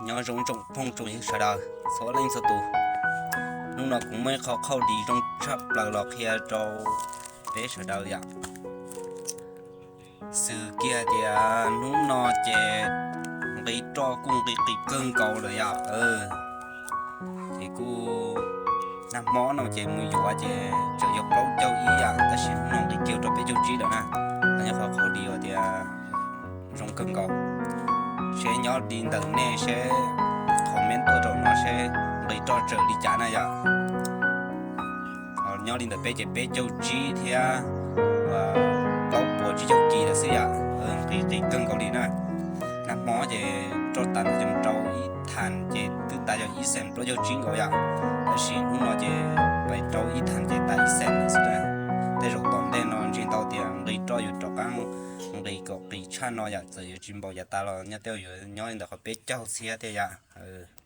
Nyob zoo tsoom phooj tsoom ywg sawv daws txhua leej txhua tus. Hnub no kuv muaj ib qho qhauj dis zoo tshaj plaws los qhia rau peb sawv daws yom. Xws kiag tias hnub no ces nqi roj kuj nqi qis kawg nkaus lawm yom. Ces kuj nag hmo no ces mus yuav ces tseem yog plaub caug ib yom, tab sis hnub no nqi kiag rau peb caug tsib lawm na. Nyob qhov qhauj dis tias zoo kawg nkaus. Seb nyob li ntawm nej seb comment tuaj rau no seb nqi roj tseem li cas na yom. Nyob li ntawm peb ces peb caug tsib thiab plaub puas tsib caug kis lawm xwb yom. Nqi qis kawg nkaus li na. Nag hmo ces roj tas no ces rau ib than ces twb tas yog ib xees plaub caug tsib nkaus yom. Tab sis hnub no ces pais rau ib than ces tas ib xees lawm xwb. Tej zaum tom ntej no ntshe ntau tias nqi roj yuav rov qab nqi kom qis tshaj no yom, txawm yuav tsis npaum yav tas los nyob tej yuav nyob li ntawm qhov peb caug txhiab thiab yom.